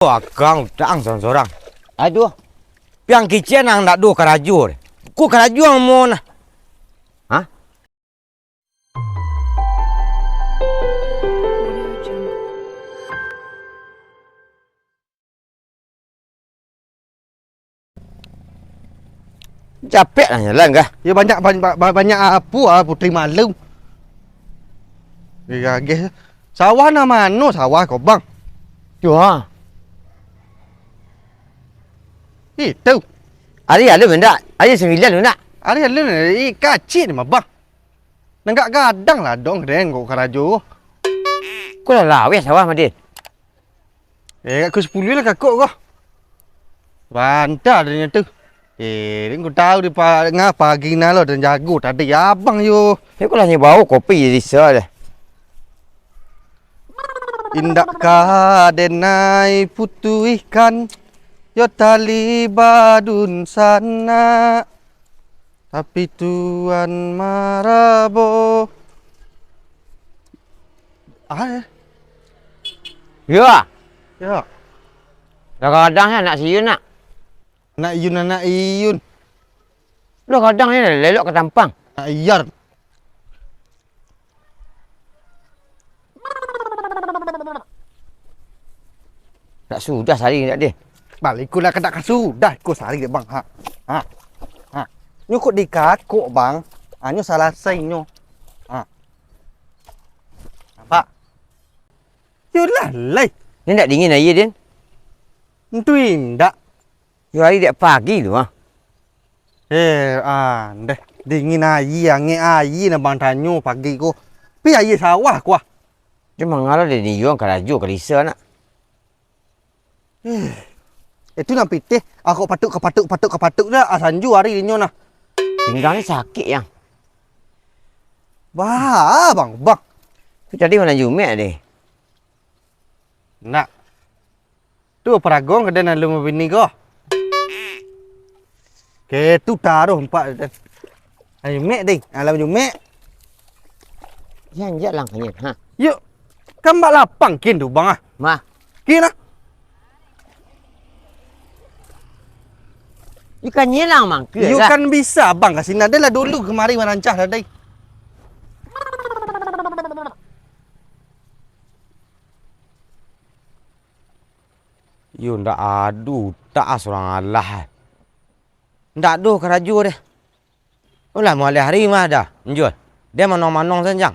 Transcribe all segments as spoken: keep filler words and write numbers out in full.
Akang utak ang sorang-sorang. Aduh. Piang kicen ang ndak do karajo. Ku karajo ang mo nah. Hah? Capek lah jalan kah? Ya, banyak, banyak, banyak apo ah, Putri Malu. Digageh. Sawah nan mano sawah ko, Bang? Tu ha. Itu. Ari alun indak? Ari sambilan indak? Ari alun, eh, kacik ni mah, Bang. Nan agak gadang lah dong den ko karajo. Ko lah laweh sawah mah, Din. Eh, agak ko sapuluah lah kakok ko. Banta den tu. Eh, den ko tahu di pa-, nga pagi na lo den jago tadi abang yo. Eh, ko lah nyo bao kopi di sa deh. Indak ka den ai putuihkan, yo tali badun sanak. Tapi Tuan marabo. Ah, eh. Yo. Yo. Lah kadang ya, nak si Yun nak. Nak Yun, anak Iyun. Lah kadang ya, lelok ka tampang. Nak Iyar. Nak sudah sari nak deh. Balik ko lah ka nak ka sudah ko sari dek bang. Ha. Ha. Ha. Nyo kok dikakok bang. Ha, nyo salasai nyo. Ha. Nampak? Yo lah lai. Ni ndak dingin aia, Din? Ntu indak. Yo ari dek pagi tu ah. Eh, ah, ndeh. Dingin aia, angek aia nan bang tanyo pagi ko. Pi aia sawah ko ah. Cuma ngalo dek ni yo karajo kalisa nak. Eh, itu nan pitih, ah, kok patuk, kapatuk, patuk, kapatuk dah, ah, sanju ari inyo nah. Pinggang ni sakik, Yang. Bah, bang, bang. Tu tadi mana Jumek deh? Nak. Tu paragong ka den alun babini ko. Ke tu taruh empat. Ayo mek ding, alam jumek. Jan jak langkahnya, ha. Yuk. Kan bak lapang kin tu bang ah. Mah. Kin ah. Ikan nyelang mangke. Yuk lah. Kan bisa bang ka sini. Adalah dulu kemari marancah tadi. Yo ndak ado utak ah surang alah. Ndak ado karajo deh. Ulah mualeh hari mah dah, Njul. Deh manong-manong sanjang.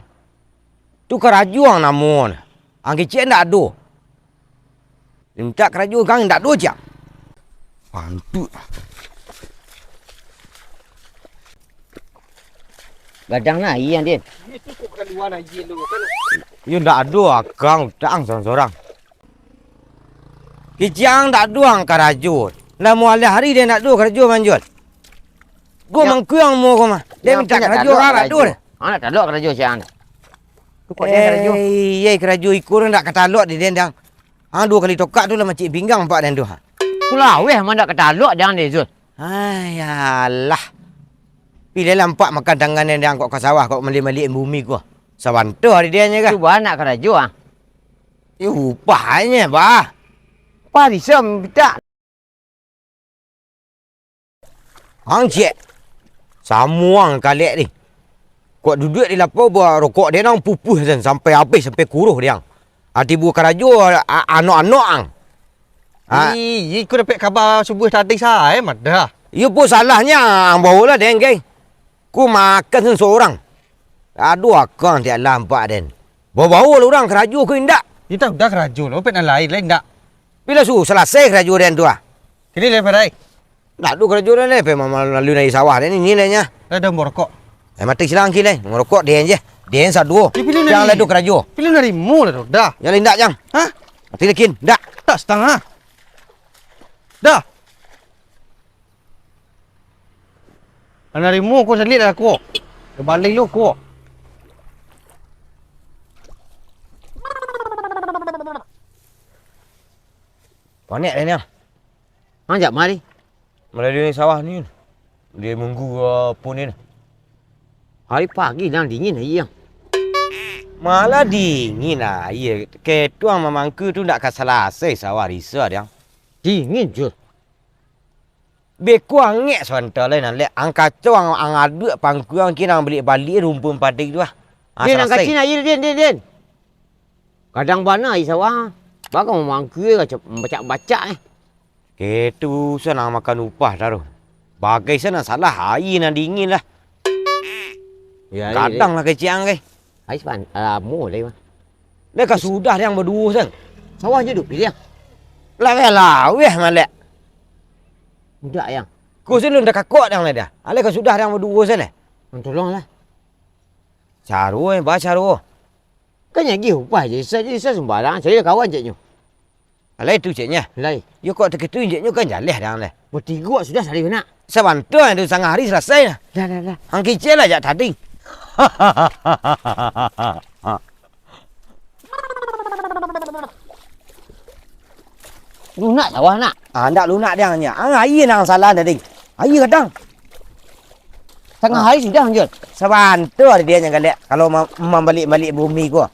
Tu karajo ang namo nah. Ang kicik ndak ado. Mintak karajo kang ndak ado ciak. Pantuk. Gadang nah aia, Din. Iyo ndak ado akang utak ang sorang-sorang. Kicik ang ndak ado ang karajo. Lah mualeh hari deh ndak ado karajo manjol. Go mangkuang mo ko mah. Deh mintak karajo, ah, ndak ado deh. Ah, ndak talok karajo siang. Tu kok deh karajo. Eh, iyo karajo iko ndak katalok deh deh dang. Ah, duo kali tokak tu lah macik pinggang ampak den tu, ha. Sulaweh mah ndak katalok dang deh, Zul. Ai, alah. Pilihlah ampak makan tangan den dang kok ka sawah, kok maliek-maliek bumi ko. Sabanto ari den je kah? Tu bah nak karajo, ah. Yo, upahnyo, bah. Upah bisa mintak. Ang ciek. Samuang kalek ni. Kok duduak di lapau, buah rokok dia nang pupuh dan sampai habis, sampai kuruh dia. Ati buah karajo, a-, anok-anok ang. Ha? Ih, iko dapek kaba subuh tadi sae madah. Iyo pun salahnyo, ang baolah deng, geng. Ku makan sen sorang. Aduh, akang tiak lampak den. Bawa-bawa lah urang karajo ko indak? Ita udah karajo lah, pek nan lain lah indak. Bila su salasai karajo den tu ah. Kini lai parai. Ndak ado karajo den lai, pek malu-malu nai sawah den ini lai nya. Lah dah merokok. Eh, mati silang ki lai, merokok den je. Den saduo. Jangan lah ado karajo. Pilih narimo lah tu, dah. Yang indak jang. Hah? Mati lakin, ndak. Tak setengah. Dah. Lah narimo ko saliak lah ko. Dah balai lo ko. Panek lah ni ah. Ang jak mari. Malalui sawah ni. Dia munggu, uh, pun ni. Hari pagi dah dingin aia. Malah dingin aia. Ketuang mamangka tu ndak ka salasai sawah Risa, Diang. Dingin, Jul. Beko angek sabanta lai nan lek. Ang kaco ang, ang aduak pangkuang kini ang baliak-baliak rumpun padi tu ah. Ah, Din, ang salasai. Kacin aia, Din, Din, Din. Gadang bana aia sawah. Baa ka mamangka, bacak-bacak, eh. Ketu sa nan makan upah taruih. Bagai sa nan salah, aia nan dingin lah. Ya, gadang lah kecek ang, kai. Ai saban-, lamo lai, Bang. Lai ka sudah Diang baduo sen. Sawah je duk piliah. Laweh-laweh malek. Mudah, Yang. Ko sen lun dakakok Diang lai dah. Alai ka sudah Diang baduo sen eh. Tolonglah. Caro eh, ba caro. Kan nyagih upah je, Isa je, Isa sembarang, cari kawan ceknyo. Alai tu ceknya. Lai. Yo kok takitu injeknyo kan jaleh dang leh. Batigo sudah sari nak. Sabanta tu sangah hari salasai lah. Dah, dah, dah. Ang kicek lah jak tadi. Lunak sawah nak. Ah, ndak lunak dang nya. Ang aia nang salah tadi. Aia gadang. Tangah hari sudah, Jul. Sabanta dek dia nyo galak, kalau ma-, mambalik-balik bumi ko.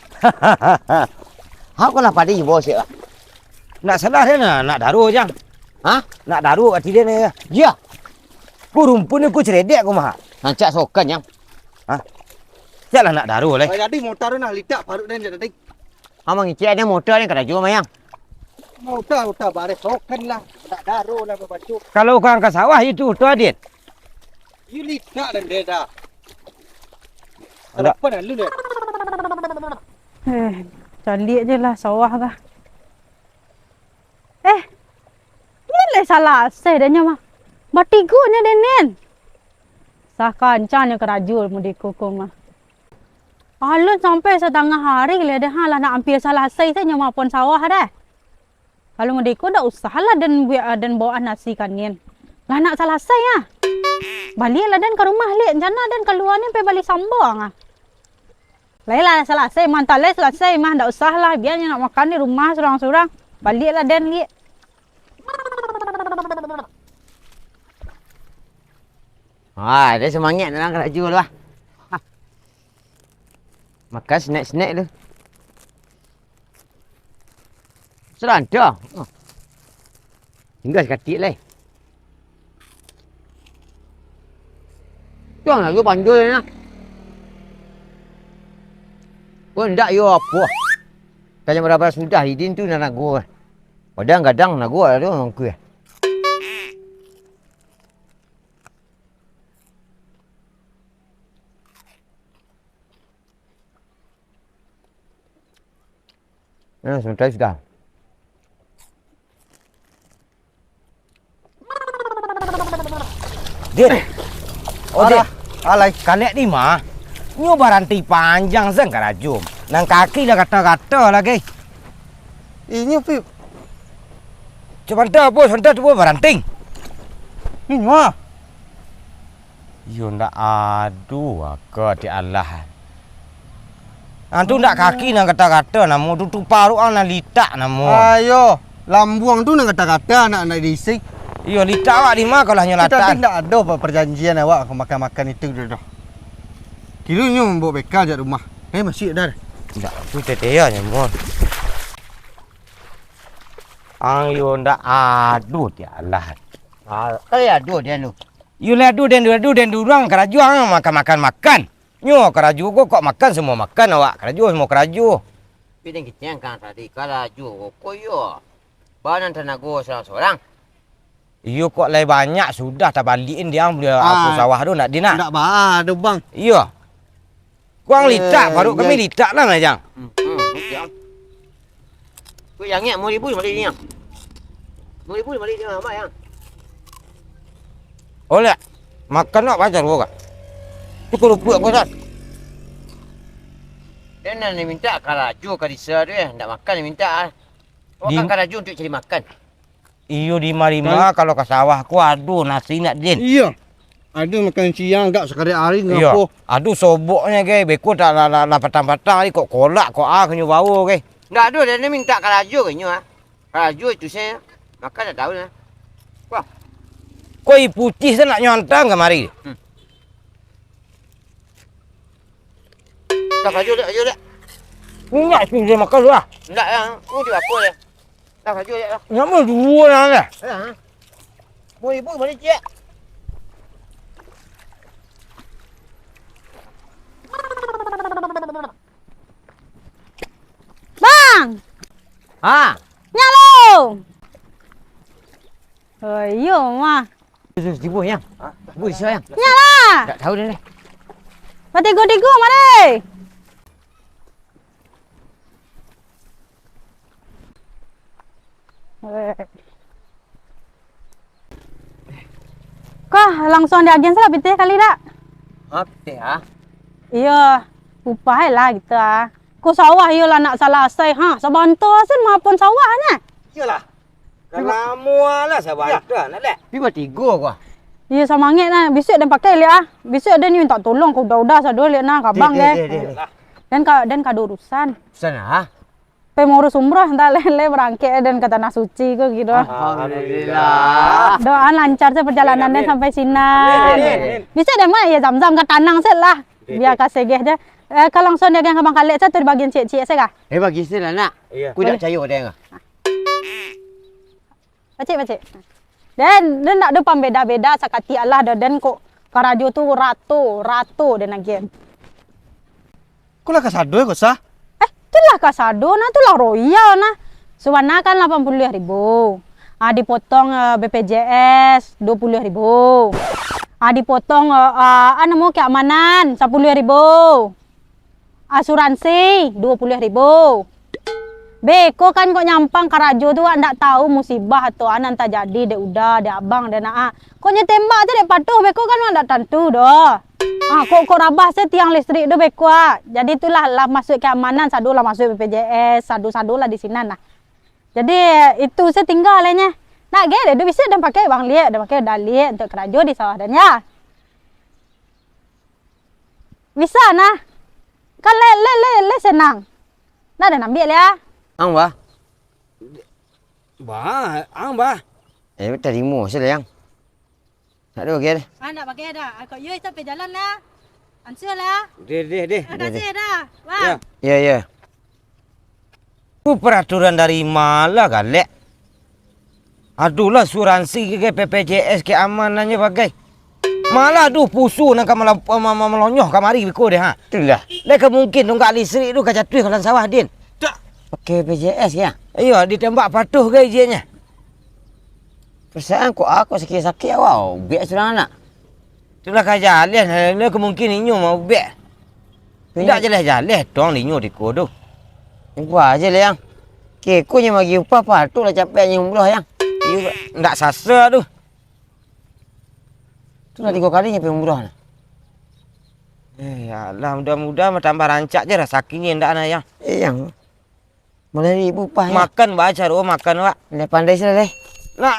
Hau ko lah padi bos, yo. Nak salah dia nak, nak daruah, Jang. Hah? Nak daruah ati dia ni. Yo. Ko rumpun ni ko ceredek ko mah. Rancak sokan, Jang. Hah? Siap lah nak daruah, leh. Jadi motor tu nah litak parut dia jadi. Amang icik ada motor ni karajo, Mayang. Motor, motor bareh sokan lah. Nak daruah lah babaco. Kalau urang ka sawah itu, tu Adit. Iyo litak dan dia dah. Alah. Hadapan lalu dia. Eh, caliak je lah sawah dah. Eh, ni lai salasai dah nyo mah. Batigo nyo denen. Sah kancang nyo karajo mudi kuku mah. Alun sampai satangah hari lai dah, ha, lah nak ampia salasai sajo mah pon sawah dah. Kalau mudi ko ndak usah lah den buek, den bawaan nasi kanin. Lah nak salasai ah. Baliak lah den ka rumah liak, rencana den kalua ni pai bali sambang ah. Lai lah salasai, mantah lai salasai mah, ndak usah lah, bia nyo nak makan di rumah surang-surang. Baliak lah den liak. Ah, ado semangat dalam karajo tu ah. Makan snack-snack tu. Seranta. Tingga sakatik lai. Tuang lalu panjul ni nah. Ko ndak yo apo. Tanya bara-bara sudah idin tu nan nago. Padang gadang nago ado mangkui. Nah, samantaro sudah. Din. Oh, Din. Alah, alai. Kalek di ma? Nyo baranti panjang sen karajo. Nan kaki lah gato-gato lagi. Inyo, Pip. Sabanta, Bos, sabanta tu, Bos, baranti. Inyo ah. Iyo ndak ado aka ti alah. Antu ndak kaki nan gato-gato namo tu, tu paruik ang nan litak namo. Ayo, lambuang tu nan gato-gato nak, nak diisi. Iyo litak awak di ma kalau hanyo latan. Tapi ndak ado pa-, parjanjian awak ka makan-makan itu tu doh. Kiro nyo mambaok bekal jak rumah. Eh, masih dah. Ndak tu teteya nyo mon. Ang iyo ndak ado ti alah. Ah, kali ado dia tu. Iyo lah ado den, ado den urang karajo ang makan-makan makan. Nyo karajo ko kok makan semua makan awak, karajo semua karajo. Tapi den kecek kan tadi karajo ko yo. Ba nan tanago sorang-sorang. Iyo kok lai banyak sudah tabalikin di ang bali apo sawah tu ndak di nak. Ndak ba tu bang. Iyo. Kuang litak, eh, paruik kami litak lah, Jang. Hmm, hmm, oke, Ang. Kuik jangek, mau ribui, mari ni, Ang. Mau ribui, mari ni, Ang. Oleh, makan nak pacar gua, Kak. Tu kerupuk aku, San. Dia nak minta karajo ka desa tu, eh. Ndak makan dia minta, ah. Awak kan karajo untuk cari makan. Iyo, di ma-di ma kalau ka sawah ko ado nasi nak, Din. Iyo. Ado makan siang gak sakali ari. Iyo. Ngapo? Ado soboknyo, gai. Beko tak lah, lah, lah patang-patang ari kok kolak, kok ah, kanyo bawo, gai. Ndak ado, den mintak karajo kanyo, ah. Karajo itu se makan ndak tahu nah. Wah. Koi putih se nak nyo antang kamari. Hmm. Dah, karajo dek, karajo dek. Indak sudah makan tu lah. Indak lah. Ni di dapur je. Dah sajo je lah. Nak mau dua lah lah. Alah, ha. Mau ibu balik ciek. Bang! Ha? Nyak lo! Oh, iyo mah. Tibo, Yang. Ha? Tibo, Isya, Yang. Nyak lah! Tak tahu dah ni. Batigo-tigo mari! Kah, langsuang di agen salah pitih kali dak? Ha, pitih ah? Iyo, upah lah kita ah. Ko sawah iyo lah nak salasai, ha, sabanta sen maapun sawah nyo. Iyolah. Kan lamo lah sabanta nak lek. Pi batigo ko ah. Iyo, samangek nah. Bisuak den pakai liak ah. Bisuak den minta tolong ka uda-uda sado liak nah, ka abang deh. Deh, deh, deh. Den ka, den ka ado urusan. Urusan ah? Pai mauruih umrah, antah lai, lai barangkek den ka Tanah Suci ko gitu. Alhamdulillah. Doa lancar se perjalanan den sampai sinan. Amin, amin, amin. Bisuak den mah aia zam-zam ka tanang se lah. Bia ka segeh je. Eh, ka langsuang di agen ka Bang Kalek se atau di bagian ciek-ciek se kah? Eh, bagi se lah nak. Iyo. Ku dak cayo den. Pacik, pacik. Den, den ndak ado pambeda-beda sakatiak lah doh, den kok karajo tu rato, rato den agiah. Ko lah kasado ko sah? Eh, tu lah kasado nah, tu lah royal nah. Sabana kan lapan puluah ribu. Ah, dipotong, eh, B P J S dua puluah ribu. Ah, dipotong, eh, eh, ah, namo, keamanan sapuluah ribu. Asuransi duo puluah ribu. Beko kan kok nyampang karajo tu, wak ndak tau musibah atau a nan tajadi dek uda, dek abang, dek nak a. Kok nyo tembak tu dek patuh, beko kan wak ndak tantu doh. Ah, kok, kok rabah se tiang listrik tu beko a. Jadi tu lah, lah masuak keamanan, sado lah masuak B P J S, sado-sado lah di sinan lah. Jadi itu se tingga lah nyo. Nak ge dek tu bisuak den pakai bang liak, den pakai uda liak untuak karajo di sawah den yo. Bisa nah. Kan le, le, le, le senang. Nah, den ambiak liak. Ang, Bah. Bah, ang, Bah. Eh, tarimo se lah, Yang. Nak ado bagai deh. Ah, nak bagai dah. Ah, kok yo, sampai jalan lah. Ansua lah. Deh, deh, deh. Makasih dah, Bang. Yo. Yo, yo. Tu peraturan dari ma lah, Galek? Aduh lah, asuransi ke, P P J S keamanannyo bagai. Malah aduh pusu nan ka mala-, ma-, ma-, malonyoh kamari beko deh, ha. Itulah. Lai ka mungkin tunggak listrik tu ka jatuah ka dalam sawah, Din. Dak. Pakai B P J S, ya? Iyo, ditembak patuh gai ijinnyo. Perasaan kok a kok sakik-sakik awak, ubek surang anak. Itulah ka jaleh, lah kemungkin inyo mah ubek. Indak jaleh-jaleh tong inyo tiko tu. Ubah aja lah, Yang. Keko nyo bagi upah, patuh lah capek nyo umroh, Yang. Iyo, ndak sasa tu. Tu lah tigo kali nyo pai umroh nah. Eh, ya Allah, mudah-mudahan tambah rancak je rasakinyo indak nah, Yang. Eh, Yang. Mulai ibu upah, Yang. Makan ba caro makan, Wak. Lai pandai sudah, lai. Nak,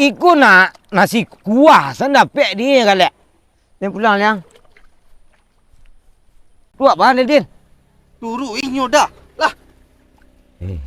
iko nak nasi kuah, san dapek di Galek. Lai pulang, Yang. Tuak bahan, Din. Turuik inyo dah. Lah. Eh,